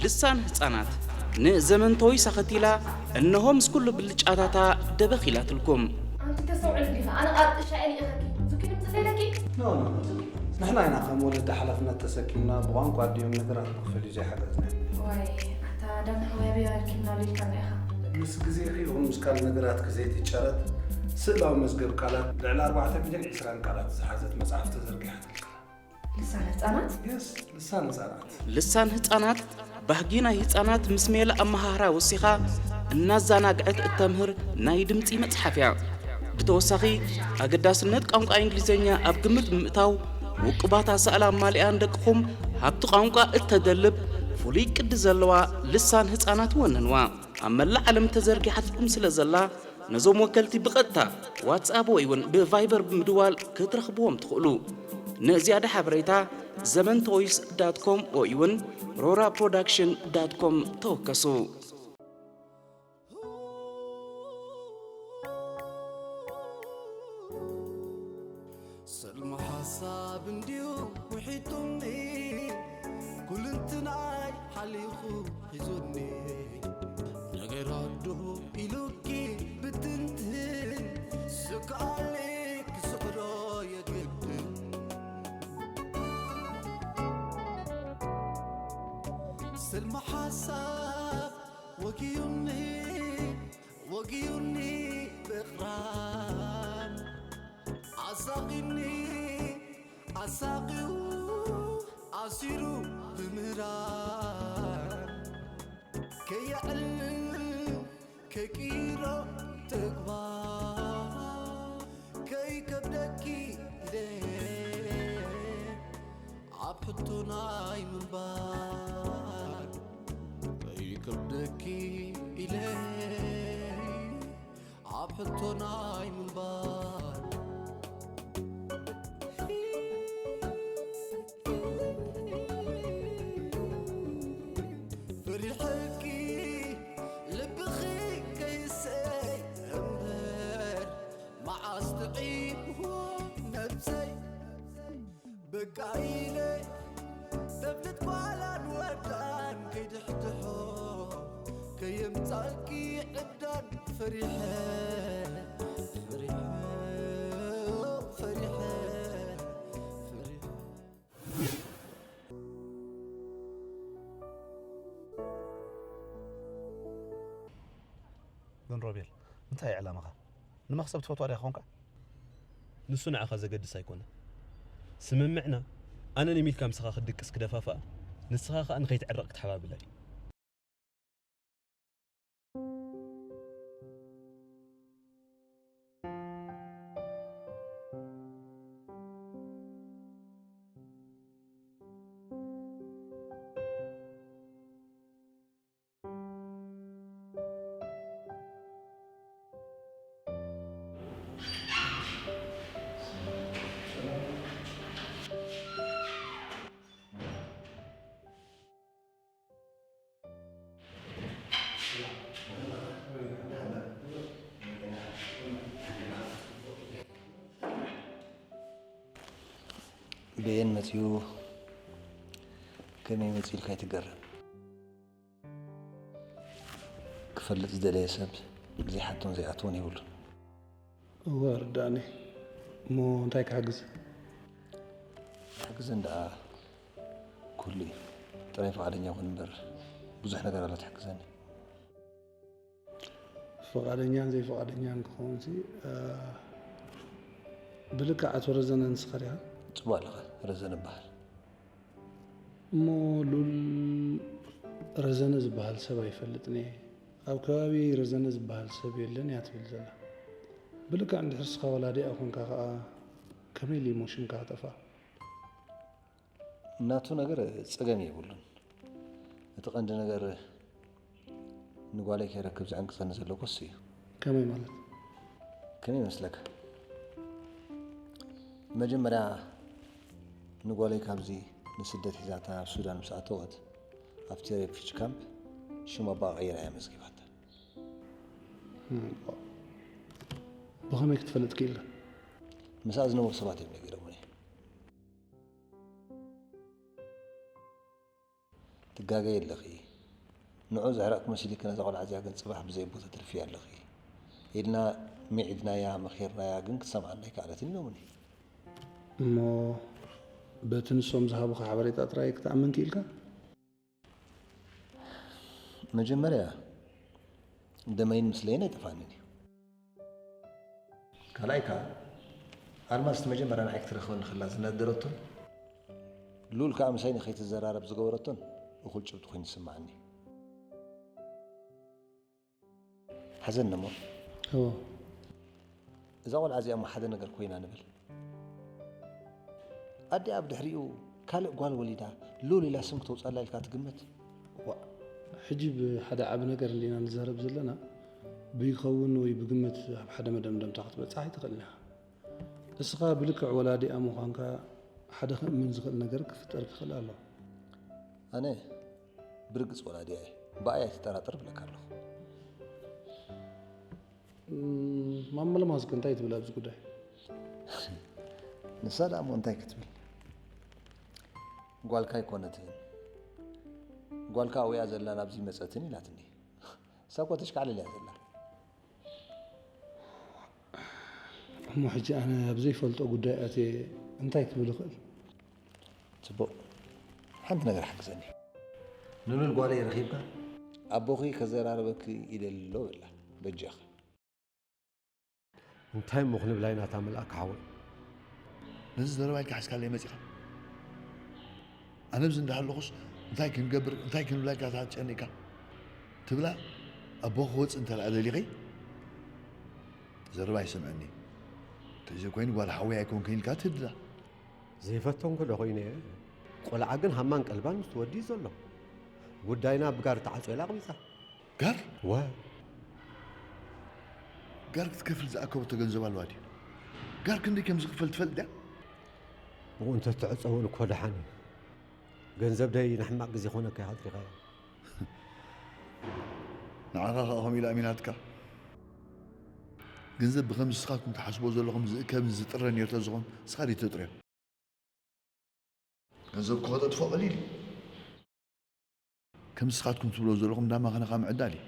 ልሳን ህፃናት ንዘመን ተወይሳ ከቲላ እነሆ ምስ ኩሉ ብልጫታታ ደበኽ ኢላትልኩም። ኣንቲ ተስተውዕል ዲኻ? ኣነ ቃጥሻ እየ ልኢኸኪ። ዙኪ ድምፂ ዘይለኪ? ኖ ኖ ኖ። ንሕና ኢና ከም ወለዲ ሓላፍነት ተሰኪምና ብቋንቋ ኣዲኦም ነገራት ንኽፈልዩ ዘይሓገዝና። ዋይ ኣታ ዳና ሓወይ ኣበይ ኣርኪብና ሊልካና ኢኻ? ምስ ግዜኺ ይኹን ምስ ካልእ ነገራትኪ ዘይትጨረት ስእላዊ መዝገብ ቃላት ልዕሊ ኣርባዕተ ሚልዮን ዕስራን ቃላት ዝሓዘት መጽሓፍ ተዘርጊሓትልካ። ልሳን ህጻናት? የስ፣ ልሳን ህጻናት። ልሳን ህጻናት ባህጊ ናይ ህጻናት ምስ ሜላ ኣመሃህራ ወሲኻ እናዛናግዐት እተምህር ናይ ድምጺ መጽሓፍ እያ። ብተወሳኺ ኣገዳስነት ቋንቋ እንግሊዝኛ ኣብ ግምት ብምእታው ውቁባት ኣሳእላ ኣማሊኣ ንደቅኹም ሃብቲ ቋንቋ እተደልብ ፍሉይ ቅዲ ዘለዋ ልሳን ህጻናት ወነንዋ። ኣብ መላእ ዓለም ተዘርጊሓትልኩም ስለ ዘላ ነዞም ወከልቲ ብቐጥታ ዋትስኣፕ ወይ እውን ብቫይበር ብምድዋል ክትረኽብዎም ትኽእሉ። ንዝያዳ ሓበሬታ ዘመን ቶይስ ዳት ኮም ወይ እውን ሮራ ፕሮዳክሽን ዳት ኮም ተወከሱ። ሰልማ ሓሳብ እንድዩ ውሒጡኒ፣ ኩልንትናይ ሓሊኹ ሒዙኒ። ነገር ኣዶ ኢሉኪ ብትንትን፣ ስግኣለይ ክስዕሮ የግድን። ሰልማ ሓሳብ ወጊዩኒ፣ ወጊዩኒ ብቕራን፣ ኣሳቒኒ ኣሳቒዩ ኣሲሩ ብምህራን፣ ከየዕልል ከይቅይሮ ተግባር፣ ከይከብደኪ ኢለ ኣብ ሕቶ ናይ ምንባር፣ ከይከብደኪ ኢለ ኣብ ሕቶ ናይ ምንባር። ፈሪሐኪ ልብኺ ከይሰይ እምበር፣ መዓስ ጥዒምዎ ነብሰይ። በቃ ኢለ ተብልት ጓላን ወዳን ከይድሕድሖ፣ ከየምጻልኪ ዕብዳን ፈሪሐ፣ ፈሪሐ፣ ፈሪሐ፣ ፈሪሐ። ግን ሮቤል፣ እንታይ እዩ ዕላማኻ? ንመኽሰብ ትፈትዋ ዲኻ ኾንካ? ንሱ ንዓኻ ዘገድስ ኣይኮነ። ስምምዕና፣ ኣነ ንሚልካ ምሳኻ ክድቅስ ክደፋፍኣ፣ ንስኻ ኸኣ ንኸይትዕረቕ ክትሓባብላ እዩ። በየን መጺኡ ከመይ መጺኡ ኢልካ ኣይትገረም። ክፈልጥ ዝደለየ ሰብ ዘይሓቶን ዘይኣትዎን የብሉን። እወ፣ ርዳእኒ። እሞ እንታይ ክሕግዝ? ክሕግዘን ደኣ ኩሉ እዩ። ጥራይ ፍቓደኛ ኩን እምበር ብዙሕ ነገር ኣሎ ትሕግዘኒ። ፍቓደኛን ዘይፍቓደኛን ክኸውንሲ፣ እ፣ ብልክዕ ኣቶ ረዘነ ንስኻ ዲኻ? ጽቡቕ ኣለኻ፣ ረዘነ እበሃል። እሞ ሉል ረዘነ ዝበሃል ሰብ ኣይፈልጥን እየ። ኣብ ከባቢ ረዘነ ዝበሃል ሰብ የለን እያ ትብል ዘላ። ብልክዕ እንድሕር ስኻ ወላዲኣ ኮንካ ከኣ ከመይ ኢሉ እሞ ሽምካ ክጠፍኣ? ናቱ ነገር ጸገም የብሉን። እቲ ቀንዲ ነገር ንጓለይ ከይረክብ ዘዕንቅጸኒ ዘሎ እኮ እሱ እዩ። ከመይ ማለት? ከመይ ይመስለካ? መጀመርያ ንጓለይ ካብዚ ንስደት ሒዛታ ናብ ሱዳን ምስ ኣተወት፣ ኣብቲ ሬፊጂ ካምፕ ሽም ኣቦኣ ቀይራ እያ መዝጊባታ። እም፣ ብኸመይ ክትፈልጥ ክኢላ? ምስኣ ዝነበሩ ሰባት እዮም ነጊሮምኒ። ትጋገይ ኣለኺ። ንዑ ዘሕረቕኪ መሲልኪ ነዛ ቆልዓ እዚኣ ግን ጽባሕ ብዘይ ኣቦ ተትርፍያ ኣለኺ ኢልና ምዒድናያ መኺርናያ፣ ግን ክትሰምዓና ኣይከኣለትን ኢሎምኒ። እሞ በቲ ንሶም ዝሃቡኻ ሓበሬታ ጥራይ ክትኣምን ክኢልካ? መጀመርያ ደመይን ምስለይን ኣይጠፍኣንን እዩ። ካልኣይ ከኣ ኣልማዝ እቲ መጀመርያ ንዓይ ክትረኽበኒ ከላ ዝነደረቶን ሉል ከኣ ምሳይ ንኸይትዘራረብ ዝገበረቶን እኹል ጭብጢ ኮይኑ ይስምዓኒ። ሓዘን እሞ እዎ። እዛ ቆልዓ እዚኣ እሞ ሓደ ነገር ኮይና ንብል። ኣዲኣ ብድሕሪኡ ካልእ ጓል ወሊዳ ሉል ኢላ ስም ክተውጻላ ኢልካ ትግምት? ዋእ፣ ሕጂ ብሓደ ዓቢ ነገር እንዲና ንዛረብ ዘለና፣ ብይኸውን ወይ ብግምት ኣብ ሓደ መደምደምታ ክትበጽሕ ኣይትኽእልን ኢኻ። እስኻ ብልክዕ ወላዲኣ ምዃንካ ሓደ ከእምን ዝኽእል ነገር ክፍጠር ክኽእል ኣሎ። ኣነ ብርግጽ ወላዲኣ እየ። ብኣይ ኣይትጠራጠር እብለካ ኣለኹ። እም፣ ማማ ኣልማዝ ከ እንታይ ትብል ኣብዚ ጉዳይ? ንሳ ደኣ እሞ እንታይ ክትብል? ጓልካ ኣይኮነትን። ጓልካ ኣብኡ እያ ዘላ ናብዚ መጸትን ኢላትኒ። እሳ እኮ ተሽካዕልል እያ ዘላ። እሞ ሕጂ ኣነ ኣብ ዘይፈልጦ ጉዳይ ኣትየ እንታይ ክብል እኽእል? ጽቡቕ። ሓንቲ ነገር ሓግዘኒ። ንሉል ጓለይ ረኺብካ ኣቦኺ ከዘራርበኪ ይደሊ ኣሎ በላ። በጃኻ። እንታይ እሞ ክንብላ ኢና እታ መልኣክ ሓወይ? ነዚ ዘረባ ኢልካ ሒዝካለይ መጺኻ? ኣነ ኣብዚ እንዳሃለኹስ እንታይ ክንገብር፣ እንታይ ክንብላ ኢልካ እታ ትጨንቃ? ትብላ ኣቦ ክወጽእ እንተ ደኣ ደሊኺ ዘረባ ኣይሰምዐኒ። እንተዘይኮይኑ ጓል ሓወይ ኣይኮንክን ኢልካ ትህድዳ። ዘይፈተንኩ ዶ ኮይነ እየ? ቆልዓ ግን ሃማን ቀልባን ምስ ወዲ እዩ ዘሎ። ጉዳይና ብጋር ተዓጽዮ ኢላ ኣቕቢጻ። ጋር? ወ ጋር ክትከፍል ዝኣከበቶ ገንዘብ ኣለዋ ድዩ? ጋር ክንደይ ከም ዝኽፈል ትፈልጥ ድያ? ብኡ እንተትዕጸውን እኮ ደሓን እዩ። ገንዘብ ደይ ንሕማቕ ግዜ ክኾነካ ኢኻ ኣጥሪኻዮ። ንዓኻ ኸኣ ከምኡ ኢላ ኣሚናትካ። ገንዘብ ብኸም ንስኻትኩም ትሓስቦ ዘለኹም ዝእከብን ዝጥረን ነይሩ ተዝኾን፣ ንስኻ ደይ ተጥርዮ። ገንዘብ ክኸተጥፎ ቀሊል እዩ። ከም ንስኻትኩም ትብሎ ዘለኹም እንዳ ማኸነኻ ምዕዳል እዩ።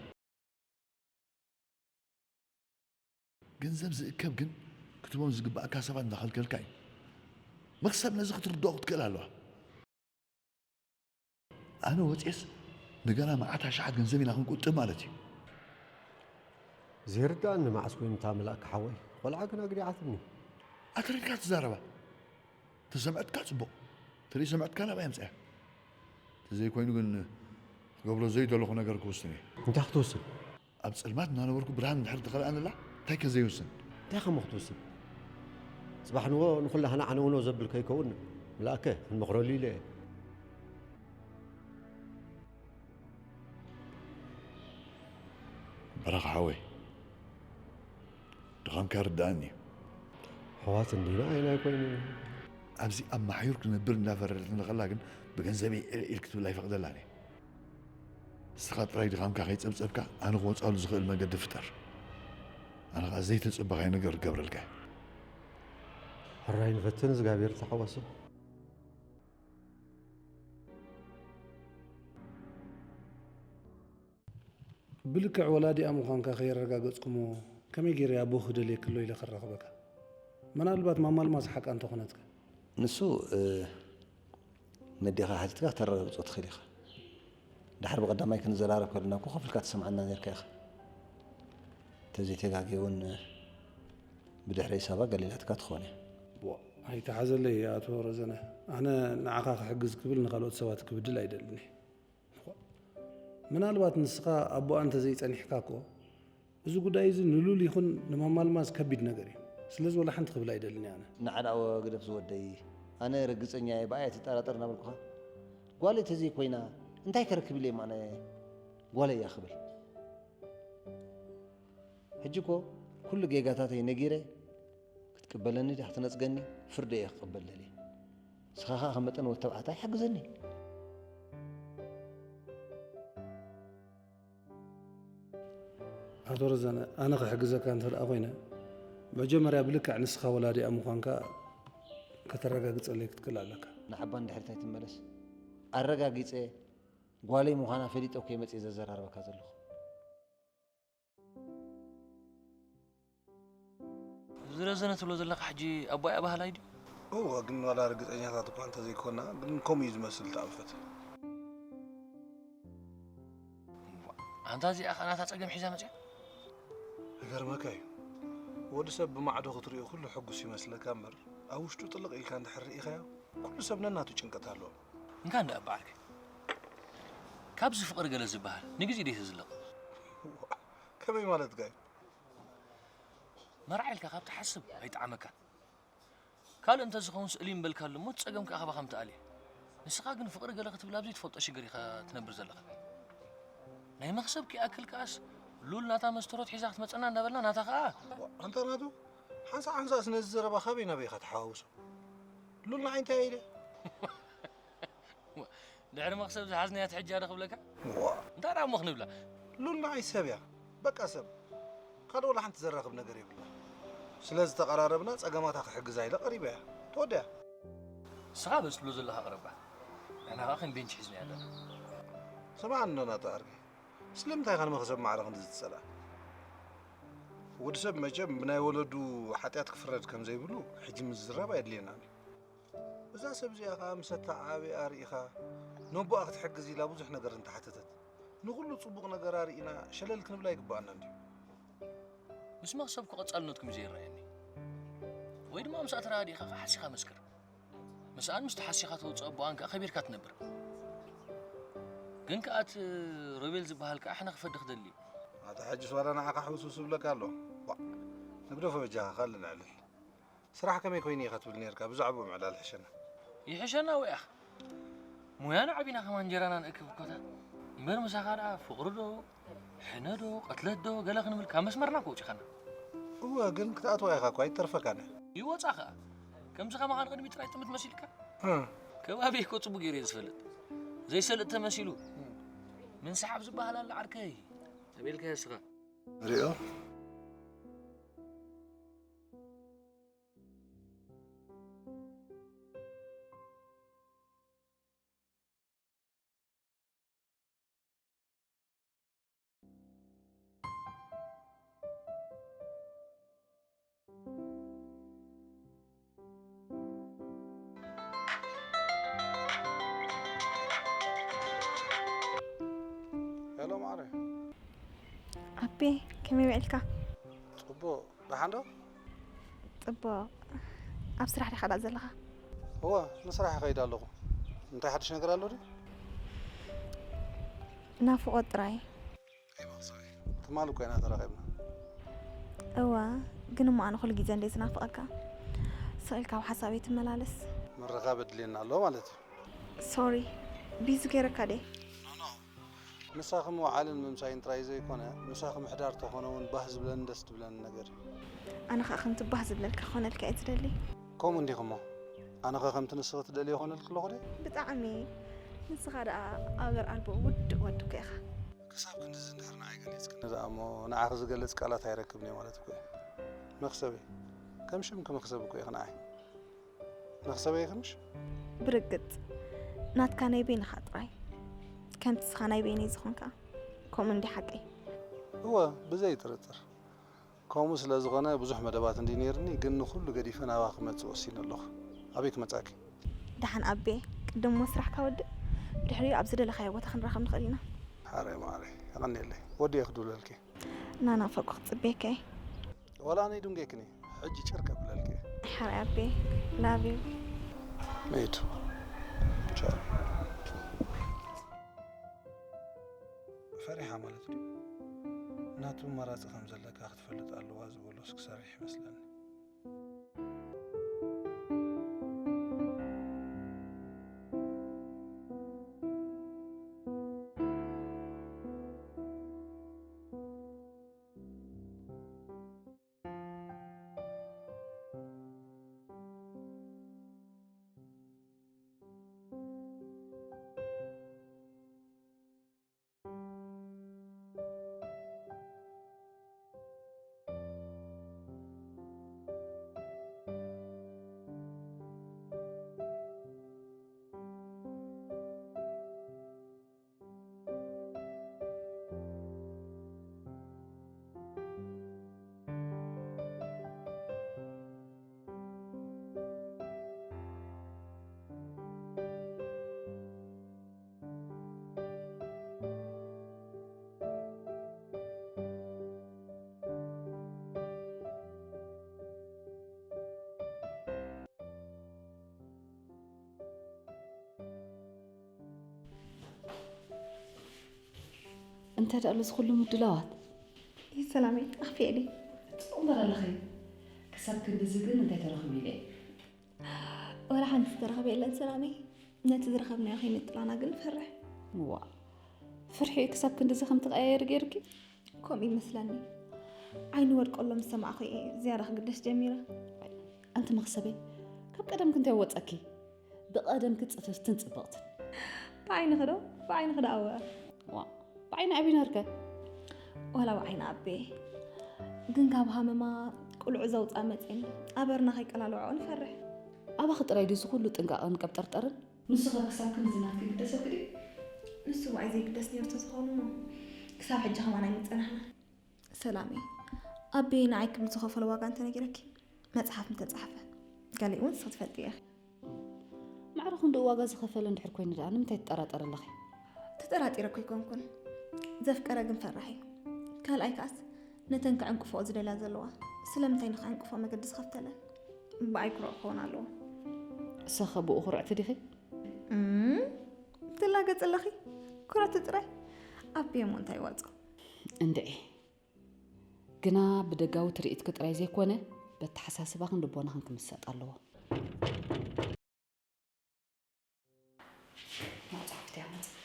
ገንዘብ ዝእከብ ግን ክትቦም ዝግባእካ ሰባት እንዳኸልከልካ እዩ። መኽሰብ ነዚ ክትርድኦ ክትክእል ኣለዋ። ኣነ ወፅየስ ንገና መዓት ኣሽሓት ገንዘብ ኢና ክንቁጥብ ማለት እዩ። ዘይርድኣኒ መዓስ ኮይኑ እታ መልኣክ ሓወይ፣ ቆልዓ ግን ኣግዲዓትኒ። ኣትሪርካ ትዛረባ። ተሰምዐትካ ፅቡቕ፣ ተዘይሰምዐትካ ናብኣ የምፅኣ። ተዘይኮይኑ ግን ክገብሮ ዘይደለኹ ነገር ክውስን እየ። እንታይ ክትውስን? ኣብ ጸልማት እናነበርኩ ብርሃን እንድሕር ትኸልኣንላ እንታይ ከ ዘይውስን? እንታይ ከሞ ክትውስን? ጽባሕ ንጎ ንኹላህና ዓነውነው ዘብል ከይከውን ምላእከ ክንመኽረሉ ኢለ እየ። በረኻ ሓወይ፣ ድኻምካ ይርድኣኒ እዩ። ኣሕዋት እንዲና ኣይናይ ኮይኑ። ኣብዚ ኣብ ማሕዩር ክነብር እንዳፈረደትኒ ከላ ግን ብገንዘበይ ዕልዒል ክትብል ኣይፈቕደላን እየ። ንስኻ ጥራይ ድኻምካ ከይጸብጸብካ ኣነ ክወጻሉ ዝኽእል መገዲ ፍጠር። ኣነ ኸኣ ዘይተጸበኻዮ ነገር ክገብረልካ እየ። ሕራይ ንፈትን እግዚኣብሔር ተሓዋሶ። ብልክዕ ወላዲኣ ምዃንካ ከየረጋገጽኩሞ ከመይ ገይረ ኣቦኺ ክደልየኪ ኣሎ ኢለ ከራኽበካ? ምናልባት ማማ ኣልማዝ ሓቃ እንተኾነትከ? ንሱ፣ እ፣ ነዴኻ ሓቲትካ ክተረጋግጾ ትኽእል ኢኻ። ድሓር ብቐዳማይ ክንዘራረብ ከለና እኮ ኮፍ ኢልካ ትሰምዓና ኔርካ ኢኻ። እንተዘይተጋግየ እውን ብድሕረይ ሳባ ገሊላትካ ትኸውን እያ። ዋ፣ ኣይተሓዘለይ ኣቶ ረዘነ። ኣነ ንዓኻ ክሕግዝ ክብል ንኻልኦት ሰባት ክብድል ኣይደልን እየ። ምናልባት ንስኻ ኣቦኣ እንተዘይጸኒሕካ እኮ፣ እዚ ጉዳይ እዚ ንሉል ይኹን ንማማ ኣልማዝ ከቢድ ነገር እዩ። ስለዚ ወላ ሓንቲ ክብል ኣይደልን እየ ኣነ። ንዓ ደኣ ግደፍ ዝወደይ፣ ኣነ ርግጸኛ እየ፣ ብኣይ ኣይትጠራጠር እናበልኩኻ። ጓለይ ተዘይኮይና እንታይ ከረክብ ኢለ እሞ ኣነ ጓለይ እያ ክብል? ሕጂ እኮ ኩሉ ጌጋታተይ ነጊረ ክትቅበለኒ ዲኻ ክትነጽገኒ? ፍርደይ እየ ክቕበል ደልየ። ንስኻ ኸኣ ከም መጠን ወዲ ተባዕታይ ሓግዘኒ። ኣቶ ረዘነ፣ ኣነ ክሕግዘካ እንተ ደኣ ኮይነ፣ መጀመርያ ብልክዕ ንስኻ ወላዲኣ ምዃንካ ከተረጋግጸለይ ክትክእል ኣለካ። ንዓባ ንድሕሪት ኣይትመለስ። ኣረጋጊጸ ጓለይ ምዃና ፈሊጠ እኮ እየ መፅየ ዘዘራርበካ ዘለኹ። እዚ ረዘነ ትብሎ ዘለኻ ሕጂ ኣቦይ ኣባህላይ ድዩ? እወ፣ ግን ዋላ ርግፀኛታት እኳ እንተዘይኮና፣ ግን ከምኡ እዩ ዝመስል እቲ ኣንፈት። ኣንታ እዚኣ ኸኣ ናታ ጸገም ሒዛ መጽያ? ይገርመካ እዩ። ወዲ ሰብ ብማዕዶ ክትሪኦ ኩሉ ሕጉስ ይመስለካ እምበር፣ ኣብ ውሽጡ ጥልቕ ኢልካ እንድሕር ርኢኻዮ፣ ኩሉ ሰብ ነናቱ ጭንቀት ኣለዎ። እንካ እንዳ ኣባዓርከ። ካብዚ ፍቕሪ ገለ ዝበሃል ንግዜ ደይ ተዝለቕ። ከመይ ማለትካ እዩ? መርዓ ኢልካ ካብ ትሓስብ ኣይጠዓመካን። ካልእ እንተዝኸውን ስእሊ ምበልካሉ እሞ እቲ ጸገም ከኣ ካባኻ ምተኣልየ። ንስኻ ግን ፍቕሪ ገለ ክትብል ኣብ ዘይትፈልጦ ሽግር ኢኻ ትነብር ዘለኻ። ናይ መኽሰብ ከይኣክል ከኣስ ሉል ናታ መስተሮት ሒዛ ክትመጸና እንዳበልና ናታ ከኣ ኣንታ ናቱ ሓንሳእ ሓንሳእስ ነዚ ዘረባ ካበይ ናበይ ኢኻ ትሓዋውሶ? ሉል ንዓይ እንታይ ኢለ? ድሕሪ መኽሰብ ዝሓዝናያ ትሕጃ ዶ ክብለካ? ዋ። እንታይ ደኣ እሞ ክንብላ? ሉል ንዓይ ሰብ እያ። በቃ ሰብ። ካልእ ወላ ሓንቲ ዘራኽብ ነገር የብላ። ስለ ዝተቐራረብና ጸገማታ ክሕግዛ ኢለ ቀሪበያ። ተወዲያ። ንስኻ በስ ትብሎ ዘለኻ ቅረባ። ንሕና ኸኣ ከም ቤንች ሒዝናያ ኣለና። ስማዕ እንዶ ናቱ ዓርከይ። ስለምንታይ ኢኻ ንመኽሰብ ማዕረ ክንድዚ ትጸልኣ? ወዲ ሰብ መቸም ብናይ ወለዱ ሓጢኣት ክፍረድ ከም ዘይብሉ ሕጂ ምዝራብ ኣየድልየናን እዩ። እዛ ሰብ እዚኣ ኸኣ ምስ ኣተዓባብያኣ ርኢኻ፣ ነቦኣ ክትሕግዝ ኢላ ብዙሕ ነገር እንተሓተተት፣ ንኹሉ ጽቡቕ ነገራ ርኢና ሸለል ክንብላ ኣይግብኣናን ድዩ? ምስ መኽሰብ እኮ ቀጻልነትኩም እዩ ዘይረኣየኒ። ወይ ድማ ምስኣ ተረዳዲእካ ኸኣ ሓሲኻ መስክር። ምስኣን ምስቲ ሓሲኻ ተውጽኦ ኣቦኣን ከኣ ከቢርካ ትነብር። ግን ከኣ እቲ ሮቤል ዝበሃል ከኣ ሕነ ክፈዲ ክደሊ እዩ። ኣታ ሕጅስ ዋላ ንዓኻ ሕውስውስ ይብለካ ኣሎ። ዋእ፣ ንግደፎ በጃኻ ካልእ ነዕልል። ስራሕ ከመይ ኮይኑ ኢኻ ትብል ነይርካ? ብዛዕባኡ ምዕላል ይሕሸና። ይሕሸና ወይ ኣኽ? ሙያና ዓቢና ከማን እንጀራና ንእክብ እኮታ። እምበር ምሳኻ ደኣ ፍቕሪ ዶ፣ ሕነ ዶ፣ ቅትለት ዶ፣ ገለ ክንብል ካብ መስመርና እኮ ኣውጺኻና። እወ፣ ግን ክትኣትዋ ኢኻ እኮ ኣይትተርፈካን እያ። ይወጻ ኸኣ። ከምዚ ከማኻ ንቕድሚት ጥራይ ጥምት መሲልካ? እ። ከባቢ እኮ ጽቡቕ ገይሩ እየ ዝፈልጥ። ዘይሰልጥ ተመሲሉ። እ። ምንስሓብ ዝበሃል ኣለ ዓርከይ። ተቤልካዮ እስኻ። ሪኦ። ሄሎ ማዕረ። ኣቤ፣ ከመይ ውዒልካ? ጽቡቕ። ደሓን ዶ? ጽቡቕ። ኣብ ስራሕ ዲኻ ደኣ ዘለኻ? እወ፣ ንስራሕ ይኸይድ ኣለኹ። እንታይ ሓድሽ ነገር ኣሎ ድዩ? ናፍቖት ጥራይ። ከይመኽሰበይ። ትማሊ እኮ ኢና ተራኺብና። እወ፣ ግን እሞ ኣነ ኩሉ ግዜ እንድየ ዝናፍቐካ። ስቕ ኢልካ ኣብ ሓሳበይ ትመላለስ። ምርኻብ ኣድልየና ኣሎ ማለት እዩ። ሶሪ፣ ቢዚ ገይረካ ድየ? ኖ፣ ኖ። ምሳኺ ምውዓልን ምምሳይን ጥራይ ዘይኮነ፣ ምሳኺ ምሕዳር ተኾነ እውን ባህ ዝብለንን ደስ ትብለንን ነገር እዩ። ኣነ ኸኣ ከምቲ ባህ ዝብለልካ ክኾነልካ እየ ዝደሊ። ከምኡ እንዲኺ እሞ፣ ኣነ ኸ ከምቲ ንስኺ ትደልዮ ይኾነልኪ ኣለኹ ድየ? ብጣዕሚ። ንስኻ ደኣ ኣበር ኣልቦ ውዱእ ወዲ እኮ ኢኻ። ክሳብ ክንድዚ እንድሕር ንዓይ ገሊጽክኒ ደኣ እሞ፣ ንዓኺ ዝገልጽ ቃላት ኣይረክብን እየ ማለት እኮ እዩ። መኽሰበይ፣ ከም ሽምኪ መኽሰብ እኮ ኢኺ ንዓይ። መኽሰበይ ኢኺ ምሽ? ብርግጽ፣ ናትካ ናይ በይንኻ ጥራይ። ከምቲ ንስኻ ናይ በይነይ ዝኾንካ፣ ከምኡ እንዲ ሓቀይ። እወ፣ ብዘይ ጥርጥር። ከምኡ ስለ ዝኾነ ብዙሕ መደባት እንዲ ነይርኒ፣ ግን ንኹሉ ገዲፈ ናባኺ ክመጽእ ወሲነ ኣለኹ። ኣበይ ክመጻኪ? ደሓን ኣቤ፣ ቅድም እሞ ስራሕካ ወድእ፣ ብድሕሪኡ ኣብ ዝደለኻዮ ቦታ ክንራኸብ ንኽእል ኢና። ሓራይ ማዕረይ፣ የቐንየለይ። ወዲኤ ክድውለልኪ። እናናፈቁ ክጽበየካ እየ። ዋላ ኣነ ይድንገክኒ፣ ሕጂ ጭር ከብለልኪ። ሓራይ ኣቤ፣ ላቭ ዩ። ሜቱ። ቻው። ፈሪሓ ማለት ድዩ? ናቱ መራጺ ከም ዘለካ ክትፈልጥ ኣለዋ ዝበሎስ ክሰርሕ ይመስለኒ። እንታይ ደኣ ኣሎ እዚ ኩሉ ምድላዋት? ይህ ሰላመይ ኣኽፊኤ ድየ? ጽቡቕ እምበር ኣለኺ። ክሳብ ክንድዚ ግን እንታይ ተረኺቡ ኢለ። ወላ ሓንቲ ዝተረኸበ የለን ሰላመይ። ነቲ ዝረኸብናዮ ከይምጥላና ግን ንፈርሕ። ዋ፣ ፍርሒ ክሳብ ክንድዚ ከም ትቐያየሪ ገይርኪ? ከምኡ ይመስለኒ። ዓይኒ ወድቀሎም ዝሰማዕኹ እየ ዝያዳ ክግደስ ጀሚረ። ኣንቲ መኽሰበይ፣ ካብ ቀደምኪ እንታይ ወጸኪ? ብቐደምኪ ጽፍፍትን ጽብቕትን። ብዓይንኺ ዶ? ብዓይንኺ ደኣ እወ። ዋ፣ ብዓይኒ ኣቢ ነርኪ። ዋላ ብዓይኒ ኣቤ። ግን ካብ ሃመማ ቁልዑ ዘውፅኣ መፅእን ኣበርና ከይቀላልዖ ንፈርሕ። ኣባኺ ጥራይ ድዩ እዚ ኩሉ ጥንቃቐን ቀብጠርጠርን? ንሱ ኸ ክሳብ ክንድዚ ናትኪ ይግደሰኪ ድዩ? ንሱ ብኣይ ዘይግደስ ነይሩ ተዝኸውን እሞ ክሳብ ሕጂ ከማን ኣይምፀናሕና። ሰላመይ፣ ኣቤ ንዓይ ክብል ዝኸፈሎ ዋጋ እንተነጊረኪ፣ መፅሓፍ ምተፃሕፈ። ገሊኡ እውን ንስኺ ትፈልጥዮ ኢኺ። ማዕረ ክንድኡ ዋጋ ዝኸፈለ እንድሕር ኮይኑ ደኣ ንምንታይ ትጠራጠሪ ኣለኺ? ተጠራጢረ እኮ ኣይኮንኩን። ዘፍቀረ ግን ፈራሕ እዩ። ካልኣይ ከኣስ ነተን ከዕንቅፍኦ ዝደልያ ዘለዋ ስለምንታይ ንኸዕንቅፍኦ መገዲ ዝኸፍተለን? ብኣይ ኩሩዕ ክኸውን ኣለዎ። እሰኸ ብኡ ኩርዕቲ ዲኺ? እም፣ ትላገጺ ኣለኺ? ኩርዕቲ ጥራይ? ኣቤ እሞ እንታይ ይዋጾ? እንድዒ። ግና ብደጋዊ ትርኢትኪ ጥራይ ዘይኮነ፣ በተሓሳስባኽን ልቦናኽን ክምሰጥ ኣለዎ። መቕጻዕቲ እያ መጽ-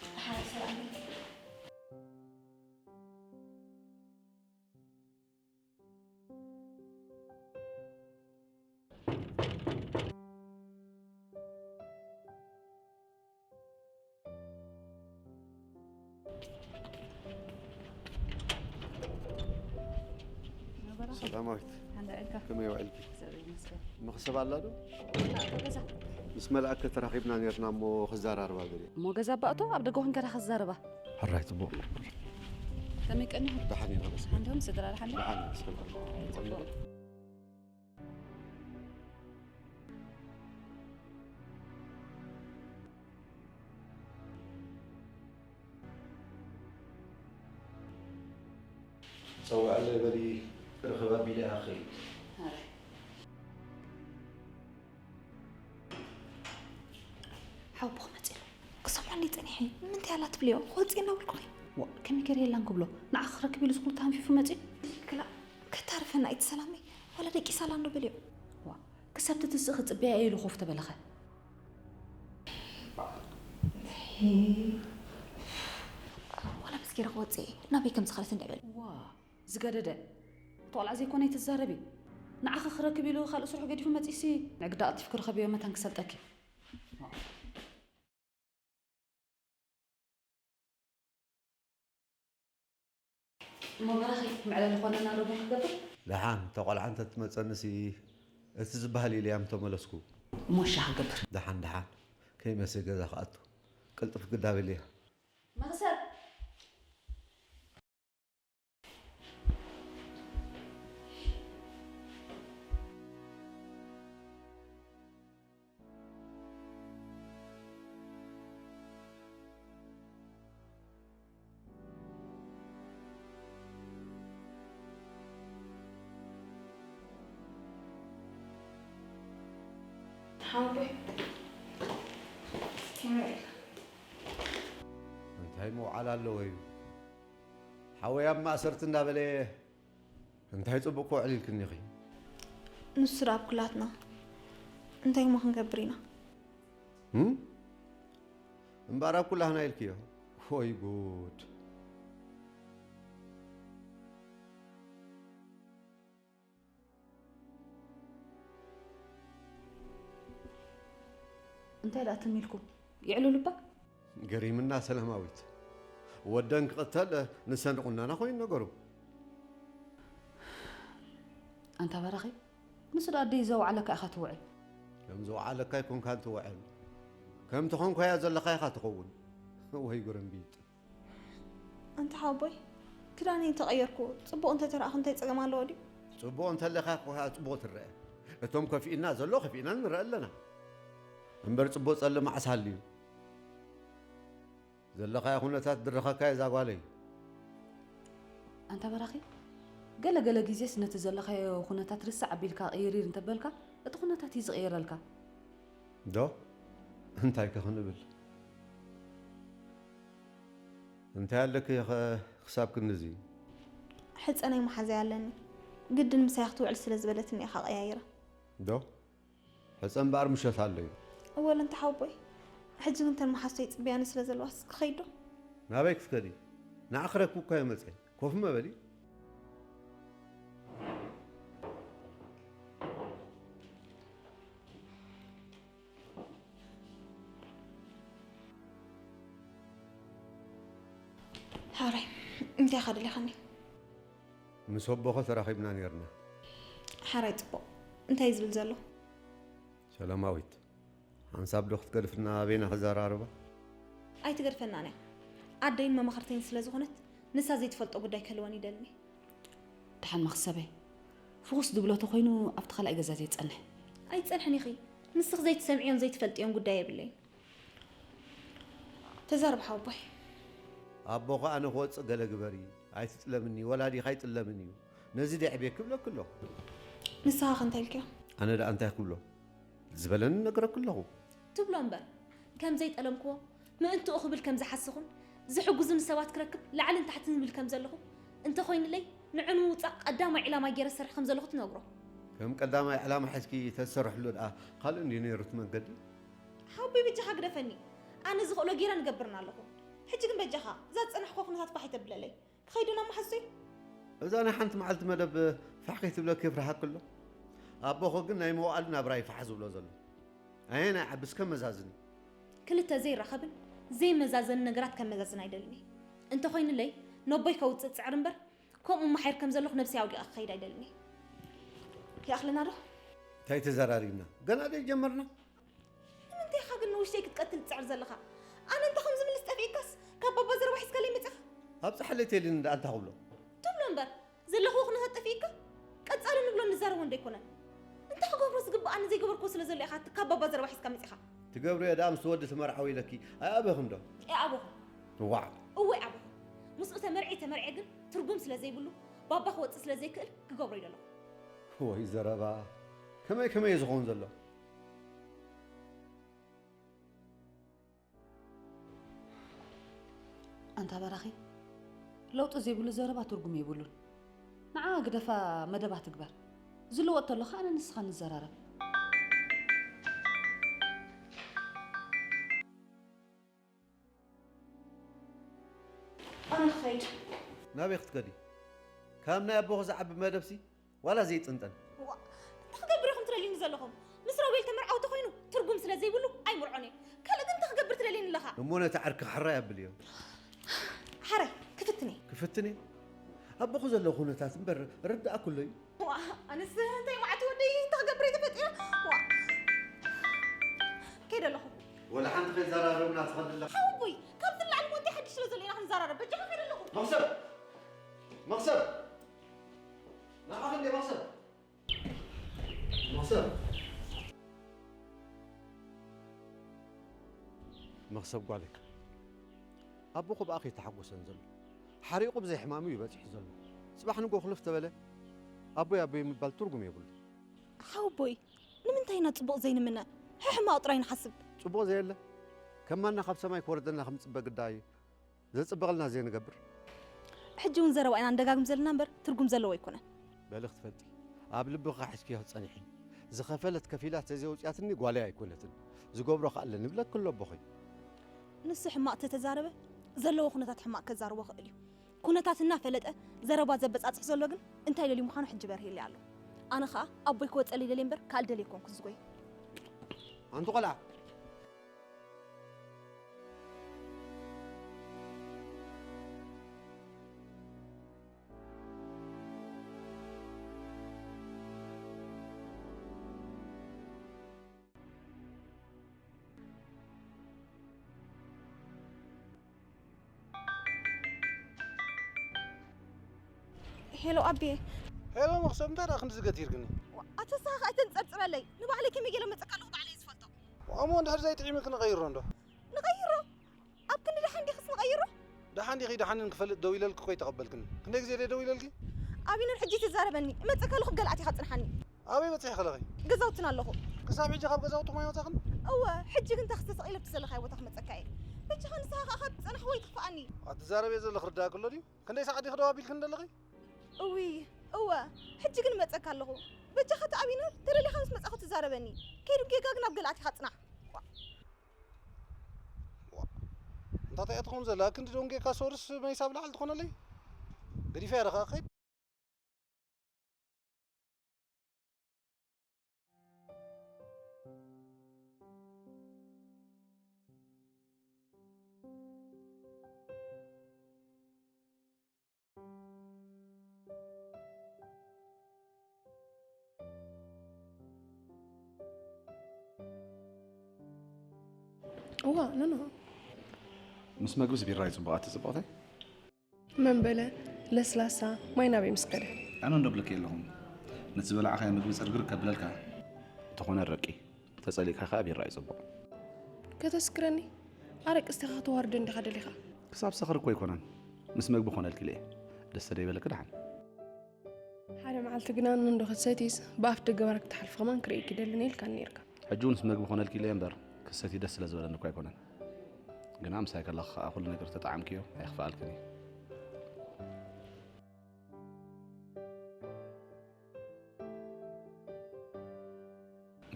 ሰላማዊት፣ ከመይ ውዒልኪ? መኽሰብ ኣላ ዶ? ምስ መልኣከ ተራኺብና ኔርና እሞ ክዘራርባ ገለ። እሞ ገዛ ኣባእቶ ኣብ ደገ ኮንካ ዳኻ ትዛረባ? ሕራይ ጽቡቕ። ከመይ ቀኒኹም? ደሓን ኢና መስገን። ሓንዶም ስድራ ደሓን ዶ? ደሓን ኢና መስገን። ጽቡቕ። ጸውዐለይ በሊ ርኽብ ኣቢለ እያ ክኸይድ። ሓውቦ ክመጽእ ኢሉ ክሰምዖ እንዲ ጸኒሐ ንምንታይ ኣላ ትብልዮ? ክወጽእ እናበልኩኺ። ዋ፣ ከመይ ገይረ የላን ክብሎ? ንዓኺ ክረክብ ኢሉ ዝኹሉ ተሃንፊፉ መጽዩ? ክላ ከታርፈና ኣይትሰላመይ። ዋላ ደቂሳ ኣላ እንዶ በልዮ። ዋ፣ ክሳብ ትትስእ ክጽበያ እየ ኢሉ ኮፍ ተበለኸ። ዋላ ምስ ገይረ ክወጽእ እየ። ናበይ ከም ዝኸደት እንድዕበል። ዋ፣ ዝገደደ። እቲ ቆልዓ ዘይኮነ ኣይትዛረቢ። ንዓኺ ክረክብ ኢሉ ካልእ ስርሑ ገዲፉ መጺሲ። ንዕግዳ ቀልጢፍኪ ርኸብዮ መታን ክሰልጠኪ። እሞ በራኺ መዕለሊ ኾነና ዶ ቡን ክገብር? ደሓን፣ እታ ቆልዓ እንተትመጸንሲ እቲ ዝበሃል ኢለያ ምተመለስኩ። እሞ ሻሂ ክገብር። ደሓን ደሓን፣ ከይመሰ ገዛ ክኣቱ። ቅልጥፍ ግዳ በልያ። መኽሰብ። ሓወቦይ፣ ከመይ ውዒልካ? እንታይ ምውዓል ኣለዎ እዩ? ሓወይ ኣብ ማእሰርቲ እንዳበለ እንታይ ጽቡቕ ክውዕል ኢልክኒ ኢኺ? ንሱ ደኣ ኣብ ኩላትና እንታይ እሞ ክንገብር ኢና? እም? እምበኣር ኣብ ኩላህና ኢልክዮ? ወይ ጉድ! እንታይ ደኣ ትም ኢልኩም? የዕልሉባ? ገሪምና ሰላማዊት። ወደን ክቕተል ንሰን ቁናና ኮይኑ ነገሩ። ኣንታ በራኺ፣ ንሱ ደኣ ኣደይ ዘውዓለካ ኢኻ ትውዕል። ከም ዝወዓለካ ኣይኮንካን ትውዕል። ከምቲ ኾንካያ ዘለኻ ኢኻ ትኸውን። ወይ ጉርምቢጥ። ኣንታ ሓወቦይ፣ ክዳነይ እንተቐየርኩ ጽቡቕ እንተተረኣኹ እንታይ ጸገም ኣለዎ ድዩ? ጽቡቕ እንተለኻ እኮ ከኣ ጽቡቕ ትረአ። እቶም ከፊእና ዘሎ ከፊእና ንረአ ኣለና። እምበር ጽቡቕ ጸልእ መዓስ ሃልዩ? ዘለኻዮ ኩነታት ድረኸካ እዛ ጓለይ። ኣንታ በራኺ፣ ገለ ገለ ግዜስ ነቲ ዘለኻዮ ኩነታት ርሳዕ ኣቢልካ ቅይሪር እንተበልካ፣ እቲ ኩነታት እዩ ዝቕየረልካ። ዶ? እንታይ ከ ክንብል? እንታይ ኣለክዮ ኸ ክሳብ ክንድዚ? ሕፀ ናይ መሓዛይ ኣለኒ። ግድን ምሳይ ክትውዕል ስለ ዝበለትኒ ኢኻ ቀያይራ። ዶ? ሕፀ እምበኣር ምሸት ኣሎ እዩ። እወለ እንተ ሓወቦይ፣ ሕጂ ግን እተን መሓዝተይ ይፅበያኒ ስለ ዘለዋስ ክኸይድ ዶ? ናበይ ክትከዲ? ንዓ ክረክብ እኳ እየ መፀ። ኮፍ መበሊ። ሓራይ እንታይ ኢኻ ደሊኻኒ? ምስ ኣቦኸ ተራኺብና ነይርና። ሓራይ ፅቡቕ። እንታይ እዩ ዝብል ዘሎ? ሰላማዊት፣ ሓንሳብ ዶ ክትገድፍና ኣበይና ክዘራርባ? ኣይትገድፈናን እያ። ኣደይን መማኽርተይን ስለ ዝኾነት ንሳ ዘይትፈልጦ ጉዳይ ክህልወን ይደልኒ። ደሓን መኽሰበይ፣ ፍኹስ ዝብሎ ተኾይኑ ኣብቲ ካልኣይ ገዛ ዘይጸንሕ። ኣይትጸንሕን ኢኺ። ንስኺ ዘይትሰምዕዮን ዘይትፈልጥዮን ጉዳይ የብለይን። ተዛረብ ሓወቦይ። ኣቦ ኸኣ ኣነ ክወጽእ ገለ ግበሪ፣ ኣይትጥለምኒ፣ ወላዲኻ ኣይጥለምን እዩ። ነዚ ደይ ዕብየኪ እብለኪ ኣለኹ። ንስኻ ኸ እንታይ ኢልክዮ? ኣነ ደኣ እንታይ ክብሎ? ዝበለኒ ነግረኪ ኣለኹ። ትብሎ እምበር፣ ከም ዘይጠለምክዎ፣ ምእንትኡ ክብል ከም ዝሓስኹን ዝሕጉዝኒ ሰባት ክረክብ ላዕልን ታሕትን ዝብል ከም ዘለኹ፣ እንተኾይኑለይ ንዑ ንምውጻእ ቀዳማይ ዕላማ ገይረ ዝሰርሕ ከም ዘለኹ ትነግሮ። ከም ቀዳማይ ዕላማ ሒዝኪ ተዝሰርሕሉ ደኣ ካልእ እንድዩ ነይሩ እቲ መንገዲ። ሓወቦይ በጃኻ ግደፈኒ። ኣነ ዝኽእሎ ገይረ ንገብርና ኣለኹ። ሕጂ ግን በጃኻ እዛ ዝጸናሕኩዋ ኩነታት ፋሕ ኣይተብለለይ። ክኸይድ ናብ መሓዙተይ። እዛ ናይ ሓንቲ መዓልቲ መደብ ፋሕ ከይትብለኪ ይፍርሃኪ ኣሎ። ኣቦኺ ግን ናይ መዋእል ናብራ እዩ ፋሕ ዝብሎ ዘሎ። ኣየናይ ይዓቢ እስከ መዛዝኒ። ክልተ ዘይራኸብን ዘይመዛዘንን ነገራት ከመዛዝን ኣይደልን እየ። እንተኾይኑለይ ነቦይ ከውጽእ ጽዕር እምበር ከምኡ መሓይር ከም ዘለኹ ነብሰይ ኣውዲቐ ክኸይድ ኣይደልን እየ። ይኣኽለና ዶ? እንታይ ተዘራሪብና? ገና ደይጀመርና። ንምንታይ ኢኻ ግን ንውሽተይ ክትቀትል ትጽዕር ዘለኻ? ኣነ እንተ ከምዚ ምልስ ጠፊእካስ ካብ ባባ ዘረባ ሒዝካለይ መጺኻ? ኣብጽሓለይ ቴሊን ደኣ እንታይ ክብሎ? ትብሎ እምበር ዘለኽዎ ኩነታት ጠፊእካ ቀጻሊ ንብሎን ንዛረቦን ዶ ኣይኮነን? እንታይ ክገብሮ ዝግብኣኒ ዘይገበርክዎ ስለ ዘሎ ኢኻ ካብ ባባ ዘረባ ሒዝካ መጺኻ? ትገብርዮ ደኣ ምስ ወዲ ተመርዓዊ ኢለኪ ኣይኣበኽን ዶ? ኣይኣበኹን። ዋዕ! እወ ኣይኣበኹን። ምስኡ ተመርዕየ ተመርዕየ ግን ትርጉም ስለ ዘይብሉ ባባ ክወጽእ ስለ ዘይክእል ክገብሮ ኢለ ኣለኹ። ወይ ዘረባ! ከመይ ከመይ እዩ ዝኸውን ዘሎ? ኣንታ በራኺ፣ ለውጢ ዘይብሉ ዘረባ ትርጉም የብሉን። ንዓ ግደፋ፣ መደባ ትግበር። ዝልወጥ ተሎ ከኣ ኣነ ንስኻ ንዘራረብ። ኣነ ክኸይድ። ናበይ ክትከዲ? ካብ ናይ ኣቦኺ ዝዓቢ መደብሲ ዋላ ዘይጥንጠን። ዋ፣ እንታይ ክገብር ኢኹም ትደልዩኒ ዘለኹም? ምስ ሮቤል ተመርዓው ተኾይኑ ትርጉም ስለ ዘይብሉ ኣይምርዖን እየ። ካልእ ግን እንታይ ክገብር ትደልየኒ ኣለኻ? እሞ ነቲ ዓርኪ ሕራይ ኣብልዮ። ሓራይ፣ ክፍትን እየ። ክፍትን እየ? ኣቦኺ ዘሎ ኩነታት እምበር ርዳእ ኩሎ እዩ። ዋ፣ ኣነስ እንታይ መዓት ወደይ እንታይ ክገብር እየ ተፈጢረ? ዋ፣ ከይደ ኣለኹ። ወላ ሓንቲ ከይዘራረብና ትኸዲ ኣለኻ። ሓወቦይ፣ ካብዚ ንላዕሊ እሞ እንታይ ሓድሽ ስለ ዘሎ ኢና ክንዘራረብ? በጃኻ ከይደ ኣለኹ። መኽሰብ! መኽሰብ! ንዓኺ እንደ መኽሰብ! መኽሰብ! መኽሰብ ጓለይ፣ ኣቦኺ ብኣኺ ኣይተሓጎሰን ዘሎ። ሓሪቑ ብዘይ ሕማሙ እዩ በጺሑ ዘሎ። ጽባሕ ንግሆ ክልፍ ተበለ ኣቦይ ኣቦይ ምባል ትርጉም የብሉን። ሓወቦይ፣ ንምንታይ ኢና ጽቡቕ ዘይንምነ? ሕሕማቕ ጥራይ ንሓስብ። ጽቡቕ ዘየለ ከማና ካብ ሰማይ ክወርደልና ክንጽበ ግዳይ ዘጽብቐልና ዘይንገብር። ሕጂ እውን ዘረባ ኢና ንደጋግም ዘለና እምበር ትርጉም ዘለዎ ኣይኮነን። በሊ ክትፈልጢ ኣብ ልብኺ ሒዝክዮ ክትጸንሒ። ዝኸፈለት ከፊላ ተዘይወጽያትኒ ጓለይ ኣይኮነትን። ዝገብሮ ከኣ ኣለኒ ይብለኪ ኣሎ ኣቦኺ። ንሱ ሕማቕ ተተዛረበ ዘለዎ ኩነታት ሕማቕ ከዛርቦ ክእል እዩ። ኩነታት እናፈለጠ ዘረባ ዘበጻጽሕ ዘሎ ግን እንታይ ደልዩ ምዃኑ ሕጂ በርሂለይ ኣሎ። ኣነ ኸኣ ኣቦይ ክወጸለይ ደልየ እምበር ካልእ ደልየ ኣይኮንኩ ዝጎየ። ኣንቲ ቆልዓ ሄሎ ኣቤ። ሄሎ መኽሰብ፣ እንታይ ደኣ ክንድዚ ገቲርክኒ? ኣታ ንስኻ ከኣ ኣይተንጸርጽረለይ። ንባዕለይ ከመይ ገይረ መጸካ ኣለኹ ባዕለይ እየ ዝፈልጦ። እሞ እንድሕር ዘይጥዒምኪ ንቐይሮ እንዶ? ንቐይሮ? ኣብ ክንዲ ደሓን ዲኽስ ንቐይሮ? ደሓን ዲኺ ደሓንን ክፈልጥ ደዊለልኪ እኮ ኣይተቐበልክኒ። ክንደይ ግዜ ድየ ደዊለልኪ? ኣቢኖን ሕጂ ትዛረበኒ። እመጸካ ኣለኹ ገለ ኣቲኻ ጽንሓኒ። ኣበይ በጺሕኺ ኣለኺ? ገዛውትና ኣለኹ። ክሳብ ሕጂ ካብ ገዛውትኹም ኣይወጻኽን? እወ፣ ሕጂ ግን ታክሲ ተሰቒለ ኣብቲ ዘለኻዮ ቦታ ክመጸካ እየ። በጃኻ ንስኻ ከኣ ካብ ዝጸናሕኩ ወይ ትኽፍኣኒ። ኣትዛረብዮ ዘለኺ ርዳእኪ ኣሎ ድዩ? ክንደይ ሰዓት ዲኺ ደው ኣቢልክኒ ዘለኺ? እውይ፣ እወ፣ ሕጂ ግን እመጸካ ኣለኹ። በጃኻ ተኣቢነር፣ ተደሊኻ ምስ መጻኹ ትዛረበኒ። ከይዱ ጌጋ ግን ኣብ ገለ ኣቲኻ ጽናሕ። ዋ። ዋ። እንታታይ እያ ትኸውን ዘላ? ክንዲ ዶንጌካ ሶርስ መይሳ ብላዕሊ ትኾነለይ? ገዲፈያ ደኻ ከይድ። እዋ፣ ኖ፣ ኖ። ምስ መግብስ ቢራ እዩ ጽቡቕ። ኣቲ ጽቡቕተይ? መን በለ? ለስላሳ ማይ ናበይ ምስ ከደ? ኣነ እንዶ ብለኪ ኣለኹም። ነቲ ዝበላዕኻዮ ምግቢ ጽርግርግ ከብለልካ። እንተኾነ ረቂ፣ ተጸሊእካ ከኣ ቢራ እዩ ጽቡቕ። ከተስክረኒ? ኣረቂ ስቲኻ ከተዋርደኒ ዲኻ ደሊኻ? ክሳብ ሰኽር እኮ ኣይኮነን። ምስ መግቢ ኮነልኪ ኢለ እየ። ደስ ተደይበለኪ ደሓን። ሓደ መዓልቲ ግና እንዶ ክትሰትይስ ብኣፍ ደገ ባር ክትሓልፊ ከማን ክርእየኪ ይደሊ ነይልካኒ ነይርካ። ሕጂ እውንስ መግቢ ኮነልኪ ኢለ እምበር፣ ክሰቲ ደስ ስለ ዝበለኒ እኮ ኣይኮነን። ግና ምሳይ ከለኺ ከኣ ኩሉ ነገር ተጠዓምክዮ፣ ኣየኽፍኣልክን እዩ።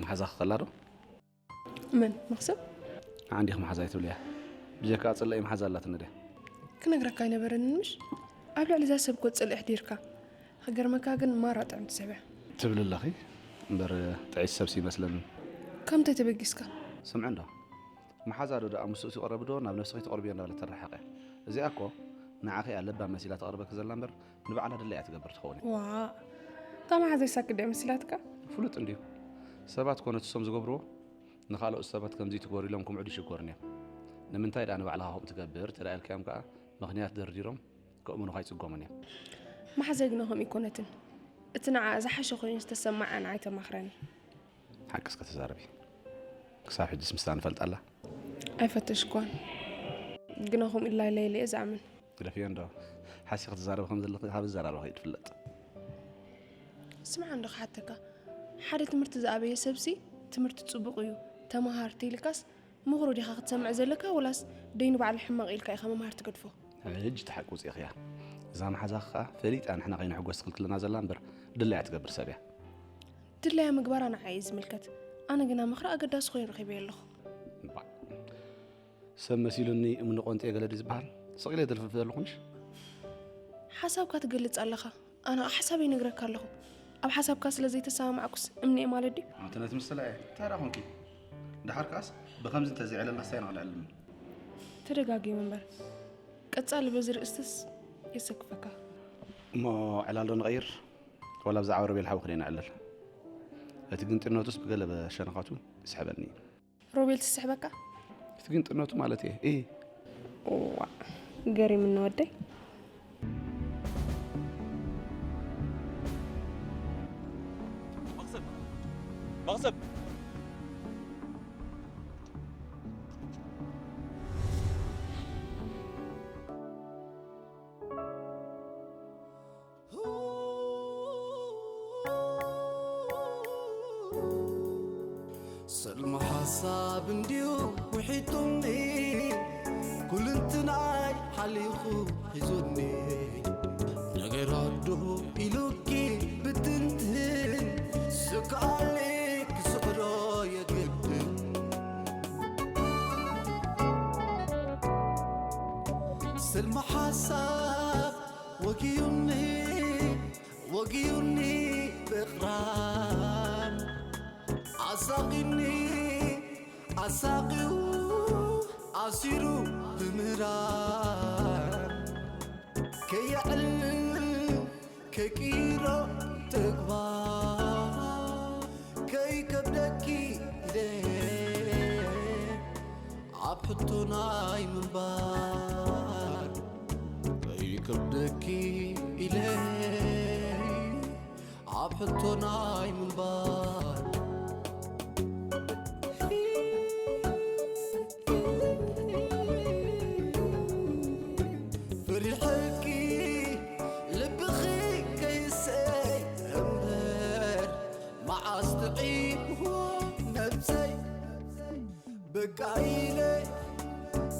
መሓዛኺ ከላ ዶ? መን? መኽሰብ? ንዓ እንዲኺ መሓዛይ ትብልያ። ብጀካ ጽላኢ መሓዛ ኣላትኒ ድያ? ክነግረካ ኣይነበረንን ምሽ? ኣብ ልዕሊ እዛ ሰብ እኮ ትጸልእ ኣሕዲርካ። ክገርመካ ግን ማራ ጥዕምቲ ሰብ እያ። ትብሊ ኣለኺ እምበር ጥዕይቲ ሰብሲ ይመስለኒ። ካብ ምንታይ ተበጊስካ? ስምዒ እንዶ። መሓዛ ዶ ደኣ ምስኡ ትቐረቢ ዶ ናብ ነብስኺ ተቕርብዮ እንዳበለት ተረሓቕ እያ። እዚኣ እኮ ንዓኺ እያ ለባም መሲላ ተቕርበኪ ዘላ እምበር ንባዕላ ድላያ ትገብር ትኸውን እያ። ዋእ፣ እታ መሓዛይ ሳክት ድያ መሲላትካ? ፍሉጥ እንድዩ። ሰባት እኮ ነቲ እሶም ዝገብርዎ ንኻልኦት ሰባት ከምዚ ትግበሩ ኢሎም ክምዕዱ ይሽገሩን እዮም። ንምንታይ ደኣ ንባዕልኻ ከምኡ ትገብር ተዳኢልካዮም ከኣ ምኽንያት ደርዲሮም ከእምኑኻ ኣይጽገሙን እዮም። መሓዛይ ግና ከምኡ ኣይኮነትን። እቲ ንዓኣ ዝሓሸ ኮይኑ ዝተሰምዓ ንዓይ ተማኽረኒ። ሓቅስ ከተዛርቢ ክሳብ ሕጅስ ምስላ ንፈልጣ ኣላ? ኣይፈተሽኳን። ግና ከምኡ ኢላ ኢለ ኢለ እየ ዝኣምን። ግደፍዮ እንዶ። ሓሲኺ ትዛረቢ ከም ዘለኺ ካብ ኣዘራርባኺ እዩ ትፍለጥ። ስምዓ እንዶ ክሓተካ። ሓደ ትምህርቲ ዝኣበየ ሰብሲ ትምህርቲ ጽቡቕ እዩ፣ ተመሃር ተይልካስ ምኽሩ ዲኻ ክትሰምዕ ዘለካ ወላስ ደይኑ ባዕሉ ሕማቕ ኢልካ ኢኻ መምሃር ትገድፎ? ሕጂ እቲ ሓቂ ውጽኢኺ እያ። እዛ መሓዛኺ ከኣ ፈሊጣ ንሕና ከይንሕጎስ ትኽልክለና ዘላ እምበር ድላያ ትገብር ሰብ እያ። ድላያ ምግባራ ንዓይ እዩ ዝምልከት። ኣነ ግና ምኽሪ ኣገዳሲ ኮይኑ ረኺበዮ ኣለኹ። እምባእ። ሰብ መሲሉኒ እምኒ ቆንጥየ ገለ ድዩ ዝበሃል? ስቕ ኢለ ደልፍልፍ ዘለኹ ምሽ? ሓሳብካ ትገልጽ ኣለኻ። ኣነ ሓሳበይ ይነግረካ ኣለኹ። ኣብ ሓሳብካ ስለ ዘይተሰማማዕኩስ እምኒ እየ ማለት ድዩ? ኣንተ ነቲ ምስላ እየ። እንታይ ደኣ ኾንኪ? ደሓር ከኣስ ብኸምዚ እንተዘይዕለልና ክሳይ ንኽልዕል እምኒ። ተደጋጊሙ እምበር። ቀጻሊ በዚ ርእስትስ የሰክፈካ። እሞ ዕላል ዶ ንቐይር? ዋላ ብዛዕባ ሮቤል ሓውኺ ዶ ነዕልል? እቲ ግንጥነቱስ ብገለ ሸነኻቱ ይስሕበኒ እዩ። ሮቤል ትስሕበካ? እቲ ግንጥነቱ ማለት እየ። እይ። እዋ፣ ገሪምኒ ወደይ። መኽሰብ! መኽሰብ! ሰልሚ ሓሳብ እንድዩ ውሒጡኒ፣ ኩልንትናይ ሓሊኹ ሒዙኒ። ነገራት ዶ ኢሉኪ ብትንትን፣ ስክኣለይ ክስዕሮ የግድን። ሰልሚ ሓሳብ ወጊዩኒ፣ ወጊዩኒ ብቕራን፣ ኣሳቒኒ ኣሳቒዩ ኣሲሩ ብምህራን፣ ከየዕልል ከይቅይሮ ተግባር፣ ከይከብደኪ ኢለ ኣብ ሕቶ ናይ ምንባር፣ ከይከብደኪ ኢለ ኣብ ሕቶ ናይ ምንባር። ፈሪሐኪ ልብኺ ከይሰይ እምበር፣ መዓስ ጥዒምዎ ነብሰይ። በቃ ኢለ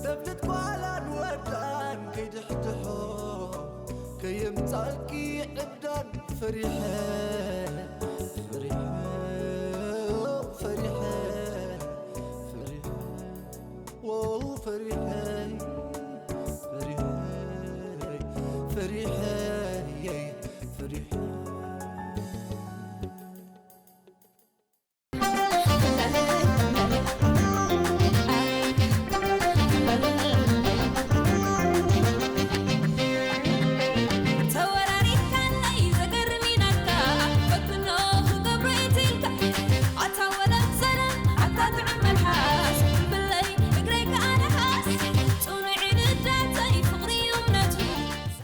ተብለ ምጻልኪ ዕብዳን ፈሪሐ